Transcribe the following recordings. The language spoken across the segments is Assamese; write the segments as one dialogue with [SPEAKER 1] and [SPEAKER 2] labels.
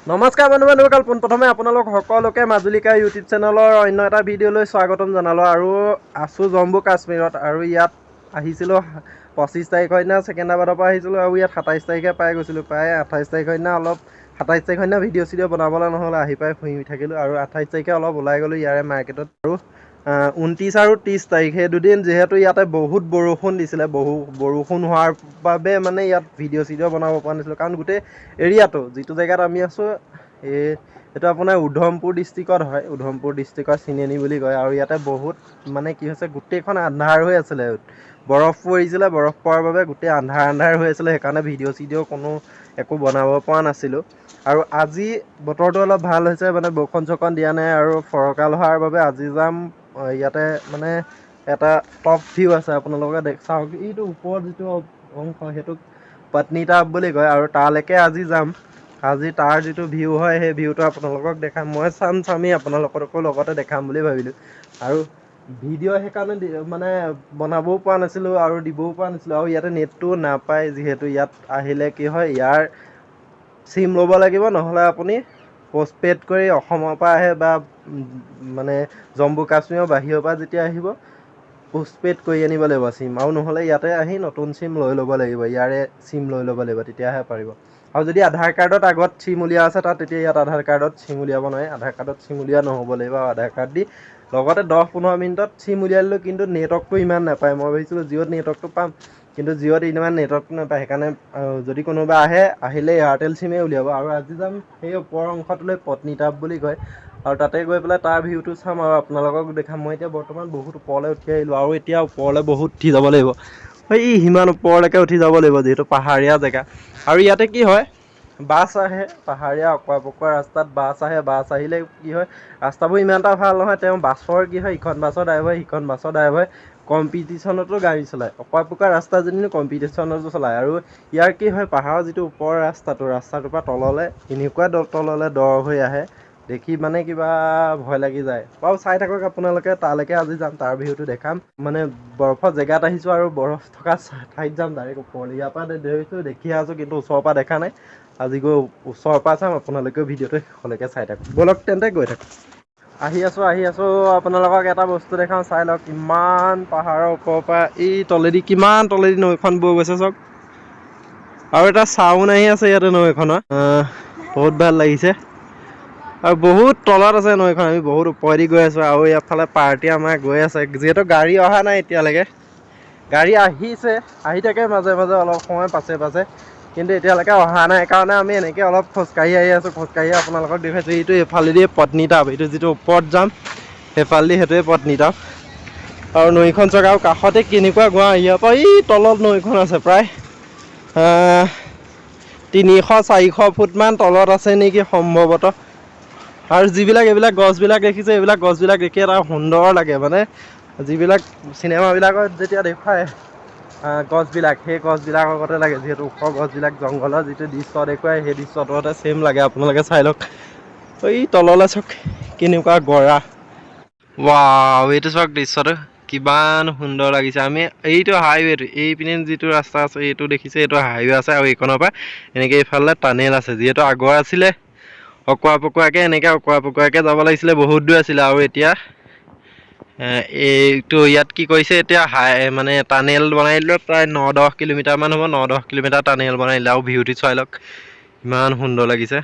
[SPEAKER 1] নমস্কাৰ বন্ধু বান্ধৱীসকল, পোনপ্ৰথমে আপোনালোক সকলোকে মাজুলিকা ইউটিউব চেনেলৰ অন্য এটা ভিডিঅ'লৈ স্বাগতম জনালোঁ। আৰু আছোঁ জম্মু কাশ্মীৰত আৰু ইয়াত আহিছিলোঁ 25 তাৰিখৰ দিনা ছেকেন্দ্ৰাবাদৰ পৰা আহিছিলোঁ আৰু ইয়াত 27 তাৰিখে পাই গৈছিলোঁ। প্ৰায় 28 তাৰিখৰ দিনা অলপ 27 তাৰিখৰ দিনা ভিডিঅ' চিডিঅ' বনাবলৈ নহ'লে, আহি পাই শুই থাকিলোঁ। আৰু 28 তাৰিখে অলপ ওলাই গ'লোঁ ইয়াৰে মাৰ্কেটত। আৰু 29 আৰু 30 তাৰিখ সেই দুদিন যিহেতু ইয়াতে বহুত বৰষুণ দিছিলে, বহু বৰষুণ হোৱাৰ বাবে মানে ইয়াত ভিডিঅ' চিডিঅ' বনাব পৰা নাছিলোঁ। কাৰণ গোটেই এৰিয়াটো যিটো জেগাত আমি আছোঁ, এইটো আপোনাৰ উধমপুৰ ডিষ্ট্ৰিক্টত হয়। উধমপুৰ ডিষ্ট্ৰিক্টৰ চিনেনি বুলি কয়। আৰু ইয়াতে বহুত মানে কি হৈছে, গোটেইখন আন্ধাৰ হৈ আছিলে, বৰফ পৰিছিলে। বৰফ পৰাৰ বাবে গোটেই আন্ধাৰ আন্ধাৰ হৈ আছিলে, সেইকাৰণে ভিডিঅ' চিডিঅ' কোনো একো বনাব পৰা নাছিলোঁ। আৰু আজি বতৰটো অলপ ভাল হৈছে, মানে বৰষুণ চৰষুণ দিয়া নাই আৰু ফৰকাল হোৱাৰ বাবে আজি যাম। ইয়াতে মানে এটা টপ ভিউ আছে, আপোনালোকে চাওক। এইটো ওপৰত যিটো অংশ সেইটোক পত্নীটাপ বুলি কয় আৰু তালৈকে আজি যাম। আজি তাৰ যিটো ভিউ হয় সেই ভিউটো আপোনালোকক দেখাম। মই চাম চামেই, আপোনালোককো লগতে দেখাম বুলি ভাবিলোঁ। আৰু ভিডিঅ' সেইকাৰণে মানে বনাবও পৰা নাছিলোঁ আৰু দিবও পৰা নাছিলোঁ। আৰু ইয়াতে নেটটোও নাপায়, যিহেতু ইয়াত আহিলে কি হয়, ইয়াৰ চিম ল'ব লাগিব, নহ'লে আপুনি পষ্টপেইড কৰি অসমৰ পৰা আহে বা মানে জম্মু কাশ্মীৰৰ বাহিৰৰ পৰা যেতিয়া আহিব পষ্টপেইড কৰি আনিব লাগিব চিম। আৰু নহ'লে ইয়াতে আহি নতুন চিম লৈ ল'ব লাগিব, ইয়াৰে চিম লৈ ল'ব লাগিব, তেতিয়াহে পাৰিব। আৰু যদি আধাৰ কাৰ্ডত আগত চিম উলিওৱা আছে তাত, তেতিয়া ইয়াত আধাৰ কাৰ্ডত চিম উলিয়াব নোৱাৰে। আধাৰ কাৰ্ডত চিম উলিওৱা নহ'ব লাগিব। আৰু আধাৰ কাৰ্ড দি লগতে 10-15 মিনিটত চিম উলিয়াই দিলোঁ, কিন্তু নেটৱৰ্কটো ইমান নাপায়। মই ভাবিছিলোঁ জিঅ'ত নেটৱৰ্কটো পাম, কিন্তু জিঅ'ত ইমান নেটৱৰ্কটো নাপায়। সেইকাৰণে যদি কোনোবা আহে, আহিলে এয়াৰটেল চিমেই উলিয়াব। আৰু আজি যাম সেই ওপৰৰ অংশটোলৈ, পত্নীটাপ বুলি কয়, আৰু তাতে গৈ পেলাই তাৰ ভিউটো চাম আৰু আপোনালোকক দেখাম। মই এতিয়া বৰ্তমান বহুত ওপৰলৈ উঠি আহিলোঁ আৰু এতিয়া ওপৰলৈ বহুত উঠি যাব লাগিব, এই সিমান ওপৰলৈকে উঠি যাব লাগিব, যিহেতু পাহাৰীয়া জেগা। আৰু ইয়াতে কি হয়, বাছ আহে, পাহাৰীয়া অকোৱা পকোৱা ৰাস্তাত বাছ আহে। বাছ আহিলে কি হয়, ৰাস্তাবোৰ ইমান এটা ভাল নহয়। তেওঁ বাছৰ কি হয়, ইখন বাছৰ ড্ৰাইভাৰ সিখন বাছৰ ড্ৰাইভাৰ কম্পিটিশ্যনতো গাড়ী চলায়। অকোৱা পকোৱা ৰাস্তা যদিও কম্পিটিশ্যনতো চলায়। আৰু ইয়াৰ কি হয়, পাহাৰৰ যিটো ওপৰৰ ৰাস্তাটো, ৰাস্তাটোৰ পৰা তললৈ এনেকুৱা তললৈ দ হৈ আহে, দেখি মানে কিবা ভয় লাগি যায়। বাৰু চাই থাকক আপোনালোকে, তালৈকে আজি যাম, তাৰ ভিউটো দেখাম। মানে বৰফৰ জেগাত আহিছোঁ আৰু বৰফ থকা ঠাইত যাম ডাইৰেক্ট ওপৰলৈ। ইয়াৰ পৰা ধৰিছোঁ, দেখি আছোঁ, কিন্তু ওচৰৰ পৰা দেখা নাই। আজি গৈ ওচৰৰ পৰা চাম, আপোনালোকেও ভিডিঅ'টো শেষলৈকে চাই থাকক। ব'লক তেন্তে গৈ থাকক। আহি আছোঁ, আহি আছোঁ, আপোনালোকক এটা বস্তু দেখাওঁ, চাই লওক। ইমান পাহাৰৰ ওপৰৰ পৰা এই তলেদি, কিমান তলেদি নৈখন বৈ গৈছে চাওক। আৰু এটা চাউণ্ড আহি আছে ইয়াতে নৈখনৰ, বহুত ভাল লাগিছে। আৰু বহুত তলত আছে নৈখন, আমি বহুত ওপৰেদি গৈ আছোঁ। আৰু ইয়াৰফালে পাৰ্টি আমাৰ গৈ আছে, যিহেতু গাড়ী অহা নাই এতিয়ালৈকে। গাড়ী আহিছে, আহি থাকে মাজে মাজে অলপ সময় পাছে পাছে, কিন্তু এতিয়ালৈকে অহা নাই কাৰণে আমি এনেকৈ অলপ খোজকাঢ়ি আহি আছোঁ। খোজকাঢ়ি আপোনালোকক দেখুৱাইছোঁ। এইটো এইফালেদি পত্নীটাপ, এইটো যিটো ওপৰত যাম সেইফালেদি সেইটোৱে পত্নীটাপ। আৰু নৈখন চাওক, আৰু কাষতে কেনেকুৱা গোৱা। ইয়াৰ পৰা এই তলত নৈখন আছে, প্ৰায় 300-400 ফুটমান তলত আছে নেকি সম্ভৱতঃ। আৰু যিবিলাক এইবিলাক গছবিলাক দেখিছে, এইবিলাক গছবিলাক দেখি এটা সুন্দৰ লাগে। মানে যিবিলাক চিনেমাবিলাকত যেতিয়া দেখুৱায় গছবিলাক, সেই গছবিলাকৰ গতে লাগে। যিহেতু ওখ গছবিলাক, জংঘলৰ যিটো দৃশ্য দেখুৱায় সেই দৃশ্যটোতে ছেইম লাগে। আপোনালোকে চাই লওক, এই তললৈ চাওক কেনেকুৱা গৰা। ৱাও, এইটো চাওক দৃশ্যটো কিমান সুন্দৰ লাগিছে। আমি এইটো হাইৱেটো, এইপিনে যিটো ৰাস্তা আছে এইটো দেখিছে, এইটো হাইৱে আছে। আৰু এইখনৰ পৰা এনেকৈ এইফালে টানেল আছে। যিহেতু আগৰ আছিলে অকোৱা পকোৱাকৈ, এনেকৈ অকোৱা পকোৱাকৈ যাব লাগিছিলে, বহুত দূৰ আছিলে। আৰু এতিয়া এইটো ইয়াত কি কৰিছে, এতিয়া হাই মানে টানেল বনাই দিলে, প্ৰায় 9-10 কিলোমিটাৰমান হ'ব, 9-10 কিলোমিটাৰ টানেল বনাই দিলে। আৰু ভিউটো চাই লওক, ইমান সুন্দৰ লাগিছে।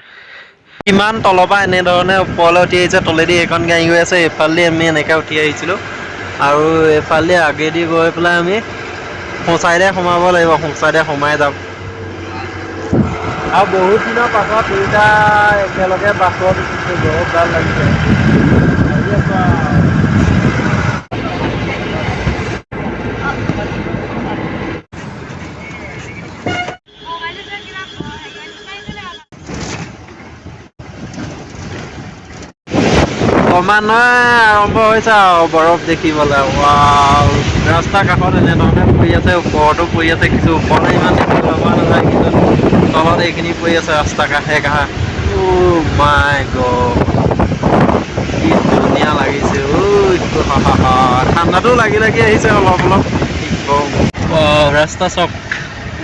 [SPEAKER 1] ইমান তলৰ পৰা এনেধৰণে ওপৰলৈ উঠি আহিছে। তলেদি এইখন গাড়ী গৈ আছে, এইফালেদি আমি এনেকৈ উঠি আহিছিলোঁ। আৰু এইফালেদি আগেদি গৈ পেলাই আমি সোঁ চাইডে সোমাব লাগিব, সোঁ চাইডে সোমাই যাম। আৰু বহুত দিনৰ পাছত দুয়োটা একেলগে বাছত উঠিছোঁ, বহুত ভাল লাগিছে। আহি আছোঁ আৰু। ক্ৰমান্বয়ে আৰম্ভ হৈছে আৰু বৰফ দেখিবলৈ। ৱাও, ৰাস্তাৰ কাষত এনেধৰণে পৰি আছে, ওপৰতো পৰি আছে কিছু। ওপৰতে ইমান দেখিবলৈ পোৱা নাযায়, কিন্তু তলত এইখিনি পৰি আছে ৰাস্তা কাষে কাষে। অ' মাই গড, কি ধুনীয়া লাগিছে ঐ। ঠাণ্ডাটো লাগি লাগি আহিছে অলপ অলপ, কি কম। অ' ৰাস্তা চাওক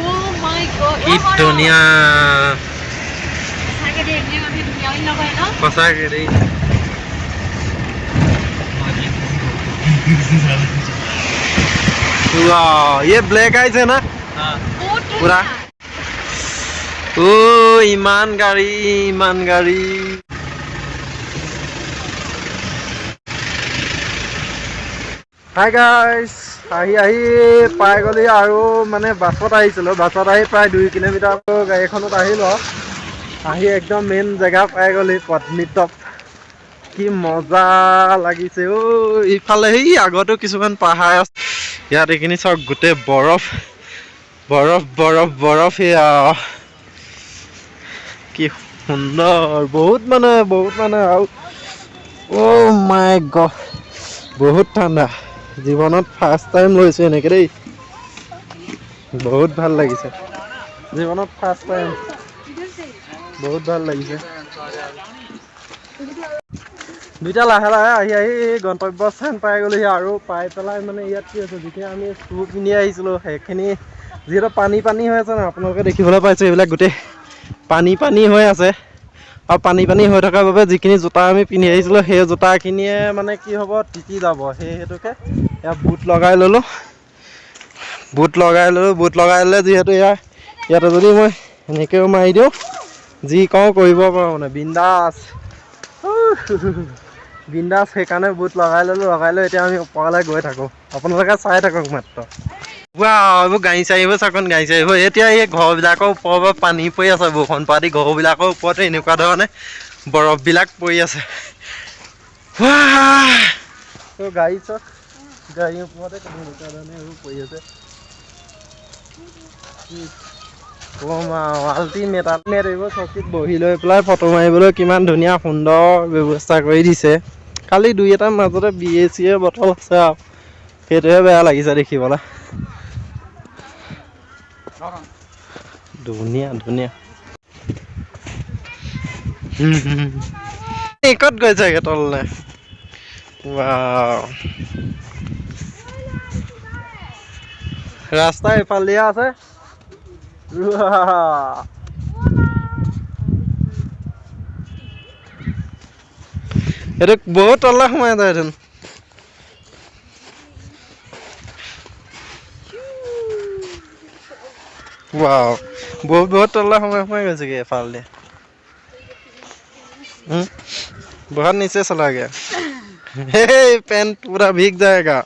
[SPEAKER 2] Oh my God.
[SPEAKER 1] কি ধুনীয়া।
[SPEAKER 2] সঁচাকে দেই।
[SPEAKER 1] সঁচাকে দেই। ये ब्लैक आइस है ना पूरा। ओ ইমান গাড়ী, ইমান গাড়ী। হাই গাইছ, আহি আহি পাই গ'লি আৰু মানে বাছত আহিছিলোঁ, বাছত আহি প্ৰায় 2 কিলোমিটাৰ গাড়ীখনত আহিলোঁ, আহি একদম মেইন জেগা পাই গ'লি পত্নীটপ। কি মজা লাগিছে অ'। ইফালে সেই আগতো কিছুমান পাহাৰ আছে, ইয়াত এইখিনি চাওক গোটেই বৰফ বৰফ বৰফ বৰফ। এয়া কি সুন্দৰ, বহুত মানে বহুত মানে আৰু অ' মাই গড, বহুত ঠাণ্ডা। জীৱনত ফাৰ্ষ্ট টাইম লৈছোঁ এনেকৈ দেই, বহুত ভাল লাগিছে। জীৱনত ফাৰ্ষ্ট টাইম, বহুত ভাল লাগিছে। দুইটা লাহে লাহে আহি আহি গন্তব্য স্থান পাই গ'লোহি। আৰু পাই পেলাই মানে ইয়াত কি হৈছে, যিখিনি আমি শ্বু পিন্ধি আহিছিলোঁ সেইখিনি যিহেতু পানী পানী হৈ আছে ন, আপোনালোকে দেখিবলৈ পাইছে এইবিলাক গোটেই পানী পানী হৈ আছে। আৰু পানী পানী হৈ থকাৰ বাবে যিখিনি জোতা আমি পিন্ধি আহিছিলোঁ সেই জোতাখিনিয়ে মানে কি হ'ব, তিতি যাব। সেই হেতুকে ইয়াত বুট লগাই ল'লোঁ, বুট লগাই ল'লোঁ। বুট লগাই ল'লে যিহেতু ইয়াতে যদি মই এনেকৈও মাৰি দিওঁ, যি কওঁ কৰিব পাৰোঁ মানে বিন্দাছ বিন্দাছ। সেইকাৰণে বুট লগাই ল'লোঁ। লগাই লৈ এতিয়া আমি ওপৰলৈ গৈ থাকোঁ, আপোনালোকে চাই থাকক মাত্ৰ। এইবোৰ গাড়ী চাড়ীবোৰ চাকোন, গাড়ী চাড়ীবোৰ এতিয়া এই ঘৰবিলাকৰ ওপৰৰ পৰা পানী পৰি আছে, বৰষুণ পৰা দি ঘৰবিলাকৰ ওপৰতে এনেকুৱা ধৰণে বৰফবিলাক পৰি আছে। গাড়ী চাওক, গাড়ীৰ ওপৰতে এনেকুৱা ধৰণে এইবোৰ পৰি আছে। কম আৰু আল্টিমেট আল্টিমেট। এইবোৰ চকীত বহি লৈ পেলাই ফটো মাৰিবলৈ কিমান ধুনীয়া সুন্দৰ ব্যৱস্থা কৰি দিছে। খালি দুই এটাৰ মাজতে B A C A bottle আছে আৰু, সেইটোহে বেয়া লাগিছে দেখিবলৈ। ধুনীয়া ধুনীয়া। ক'ত গৈছেগে তললে? ৰাস্তা এইফালে দিয়া আছে। এইটো বহুত তললে সোমাই যায় দেখোন। বহুত বহুত তললে সোমাই সোমাই গৈছেগে এফালে দিয়ে। बहुत नीचे चला गया। हे पैंट पूरा भीग जाएगा।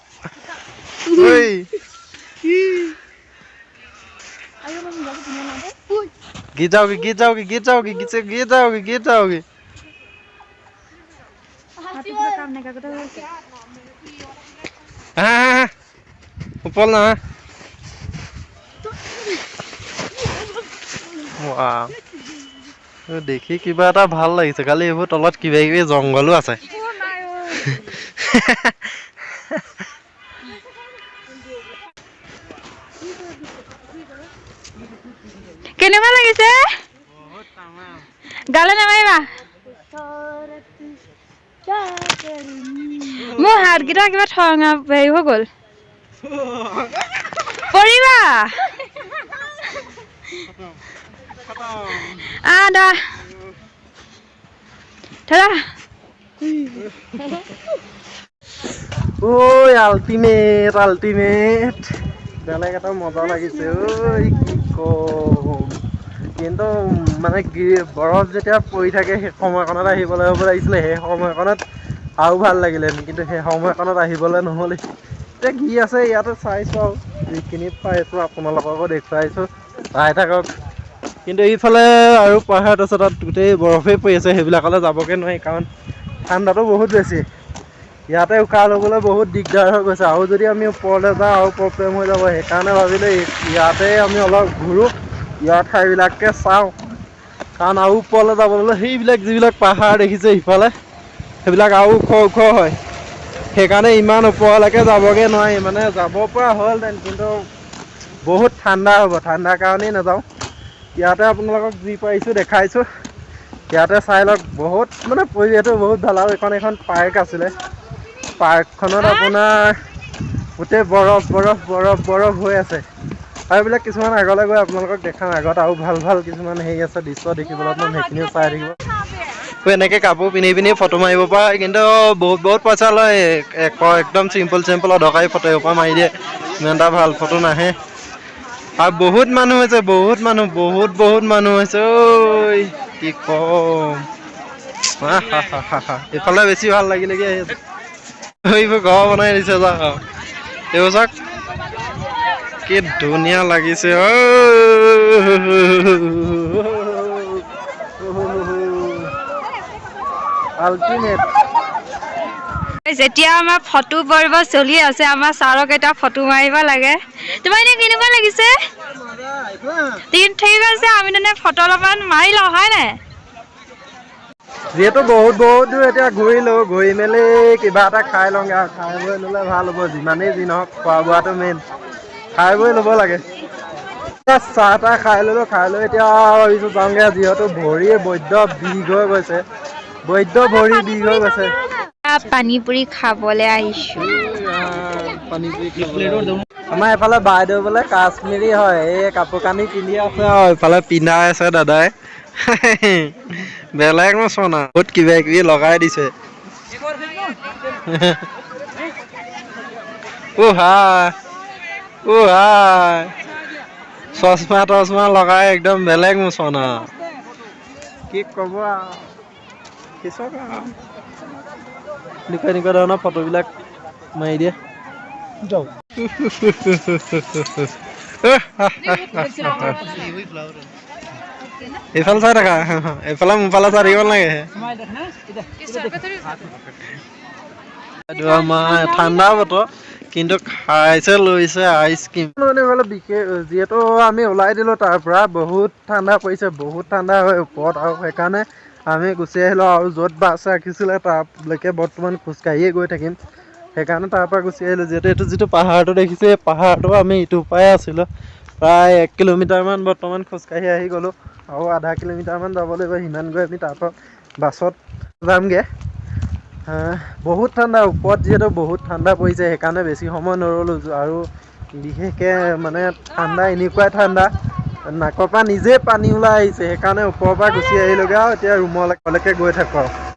[SPEAKER 1] गिर जाओगी गिर जाओगी गिर जाओगी गिर जाओगी गिर जाओगी। हाँ ऊपर ना। দেখি কিবা এটা ভাল লাগিছে। খালি এইবোৰ তলত কিবা কিবি জংঘলো আছে।
[SPEAKER 2] কেনেকুৱা লাগিছে? গালে নামাৰিবা, মোৰ হাতকেইটা কিবা ঠঙা হেৰি হৈ গ'ল, পৰিবা। আদা ধৰা।
[SPEAKER 1] ঐ আল্টিমেট আল্টিমেট, বেলেগ এটা মজা লাগিছে ঐ, কি কম। কিন্তু মানে বৰফ যেতিয়া পৰি থাকে সেই সময়কণত আহিবলৈ হ'ব লাগিছিলে, সেই সময়কণত আৰু ভাল লাগিলে, কিন্তু সেই সময়কণত আহিবলৈ নহ'লে। এতিয়া কি আছে ইয়াতে চাইছোঁ আৰু যিখিনি পাইছোঁ আপোনালোককো দেখুৱাইছোঁ, চাই থাকক। কিন্তু এইফালে আৰু পাহাৰত আছে, তাত গোটেই বৰফেই পৰি আছে, সেইবিলাকলৈ যাবগৈ নোৱাৰি কাৰণ ঠাণ্ডাটো বহুত বেছি। ইয়াতে উশাহ ল'বলৈ বহুত দিগদাৰ হৈ গৈছে, আৰু যদি আমি ওপৰলৈ যাওঁ আৰু প্ৰব্লেম হৈ যাব। সেইকাৰণে ভাবিলোঁ ইয়াতে আমি অলপ ঘূৰোঁ, ইয়াৰ ঠাইবিলাককে চাওঁ, কাৰণ আৰু ওপৰলৈ যাবলৈ সেইবিলাক যিবিলাক পাহাৰ দেখিছে সিফালে, সেইবিলাক আৰু ওখ ওখ হয়, সেইকাৰণে ইমান ওপৰলৈকে যাবগৈ নোৱাৰি। মানে যাব পৰা হ'লহেঁতেন, কিন্তু বহুত ঠাণ্ডা হ'ব, ঠাণ্ডাৰ কাৰণেই নাযাওঁ। ইয়াতে আপোনালোকক যি পাৰিছোঁ দেখাইছোঁ, ইয়াতে চাই লওক। বহুত মানে পৰিৱেশটো বহুত ভাল। আৰু এইখন এখন পাৰ্ক আছিলে, পাৰ্কখনত আপোনাৰ গোটেই বৰফ বৰফ বৰফ বৰফ হৈ আছে। আৰু এইবিলাক কিছুমান আগলৈ গৈ আপোনালোকক দেখাম, আগত আৰু ভাল ভাল কিছুমান হেৰি আছে দৃশ্য দেখিবলৈ পাম, সেইখিনিও চাই থাকিব। এনেকৈ কাপোৰ পিন্ধি পিন্ধি ফটো মাৰিব পৰা হয়, কিন্তু বহুত বহুত পইচা লয়। একদম চিম্পল চিম্পল অদৰকাৰী ফটো এসোপা মাৰি দিয়ে, ইমান এটা ভাল ফটো নাহে। আৰু বহুত মানুহ হৈছে, বহুত মানুহ, বহুত বহুত মানুহ হৈছে। ঐ কি কম, আহাহাহাহা। এইফালে বেছি ভাল লাগি লাগি আহি আছে। এইবোৰ ঘৰ বনাই দিছে, যা এইবোৰ চাওক, কি ধুনীয়া লাগিছে। ঐ আল্টিমেট।
[SPEAKER 2] যেতিয়া আমাৰ ফটো পৰ্ব চলি আছে, আমাৰ ছাৰক এটা ফটো মাৰিব লাগে। তোমাৰ এনেই কেনেকুৱা লাগিছে? ঠিক ঠিক আছে, আমি তেনে ফটো অলপমান মাৰি লওঁ, হয় নাই?
[SPEAKER 1] যিহেতু বহুত বহুত দূৰ এতিয়া ঘূৰিলো, ঘূৰি মেলি কিবা এটা খাই লওঁগে আৰু খাই বৈ ল'লে ভাল হ'ব। যিমানেই যি নহওক খোৱা বোৱাটো মেইন, খাই বৈ ল'ব লাগে। এতিয়া চাহ তাহ খাই ল'লো, খাই লৈ এতিয়া ভাবিছোঁ যাওঁগে, যিহেতু ভৰি বৈদ্য বিষ হৈ গৈছে, বৈদ্য ভৰি বিষ হৈ গৈছে।
[SPEAKER 2] পানী পুৰি খাবলৈ আহিছো।
[SPEAKER 1] আমাৰ এইফালে বাইদেউ বোলে কাশ্মীৰী হয়, এই কাপোৰ কানি পিন্ধি আছে আৰু এইফালে পিন্ধাই আছে দাদাই। বেলেগ নচনা, বহুত কিবা কিবি লগাই দিছে। অ হাই, অ হাই, চশমা তচমা লগাই একদম বেলেগ মোচনা, কি ক'ব আৰু। সিচক আৰু এনেকুৱা এনেকুৱা ধৰণৰ ফটোবিলাক মাৰি দিয়ে। এইফালে চাই থাকা, এইফালে মোৰফালে চাই থাকিব নালাগে। এইটো আমাৰ ঠাণ্ডা বতৰ, কিন্তু খাইছে লৈছে আইচক্ৰীম। মানে এইফালে বিশেষ যিহেতু আমি ওলাই দিলোঁ তাৰ পৰা, বহুত ঠাণ্ডা পৰিছে, বহুত ঠাণ্ডা হয় ওপৰত, আৰু সেইকাৰণে আমি গুচি আহিলোঁ। আৰু য'ত বাছ ৰাখিছিলে তালৈকে বৰ্তমান খোজকাঢ়িয়ে গৈ থাকিম, সেইকাৰণে তাৰ পৰা গুচি আহিলোঁ। যিহেতু এইটো যিটো পাহাৰটো দেখিছে, এই পাহাৰটো আমি ইটোৰ পৰাই আছিলোঁ, প্ৰায় 1 কিলোমিটাৰমান বৰ্তমান খোজকাঢ়ি আহি গ'লোঁ, আৰু আধা কিলোমিটাৰমান যাব লাগিব। সিমান গৈ আমি তাৰপৰা বাছত যামগৈ। বহুত ঠাণ্ডা ওপৰত, যিহেতু বহুত ঠাণ্ডা পৰিছে, সেইকাৰণে বেছি সময় নৰ'লোঁ। আৰু বিশেষকৈ মানে ঠাণ্ডা, এনেকুৱাই ঠাণ্ডা, নাকৰ পৰা নিজে পানী ওলাই আহিছে, সেইকাৰণে ওপৰৰ পৰা গুচি আহিলোগৈ। আৰু এতিয়া ৰুমলৈকে গৈ থাকোঁ আৰু।